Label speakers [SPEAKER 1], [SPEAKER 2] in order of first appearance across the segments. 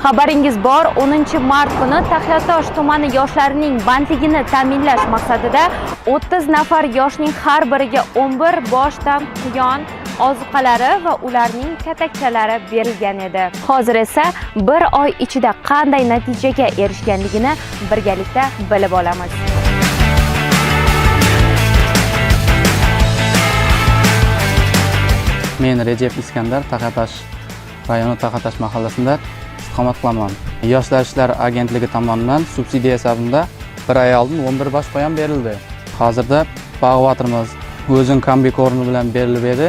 [SPEAKER 1] Xabaringiz bor, 10 mart kuni Taxiatosh tumani yoshlarining bandligini ta'minlash maqsadida 30 nafar yoshning har biriga 11 boshdan quyon ozuqalari va ularning katakchalari berilgan edi. Hozir esa bir oy ichida qanday natijaga erishganligini birgalikda bilib olamiz.
[SPEAKER 2] Men Rejep Iskandar, Taxiatosh rayoni Taxiatosh mahallasida istiqomat qilaman. Yoshlar ishlari agentligi tomonidan subsidiya hisobida bir oy oldin 11 bosh qo'yan berildi. Hozirda bog'yapmiz. O'zing kombikormi bilan berilib edi.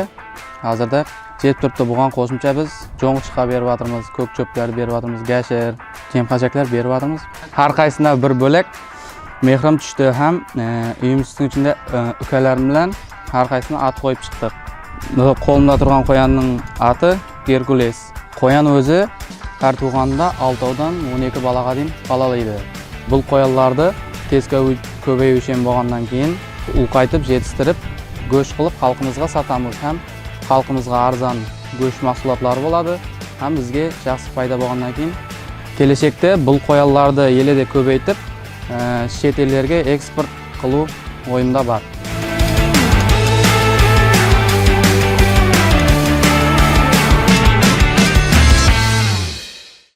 [SPEAKER 2] Hozirda jetib turibdi. Bugan qo'shimcha biz jo'ng'ichqa beryapmiz, ko'k cho'plar beryapmiz, gashir, jemxashaklar beryapmiz. Har qaysisina bir bo'lak mehrim tushdi ham uyimizning ichida ukalarim bilan har qaysisini at qo'yib chiqdik. Qo'limda turgan qo'yanning ati Gerkules. Qo'yan o'zi har tug'anda 6dan 12 bolaga deyin bolalaydi. Bul qo'yanlarni tez ko'payuvchan bo'lgandan keyin ulg'aytib yetishtirib go'sht qilib xalqimizga sotamiz. Ham xalqimizga arzon go'sht mahsulotlari bo'ladi, ham bizga yaxshi foyda bo'lgandan keyin kelashakda bul qo'yanlarni elada ko'paytirib, chet ellarga eksport qiluv o'yimda bor.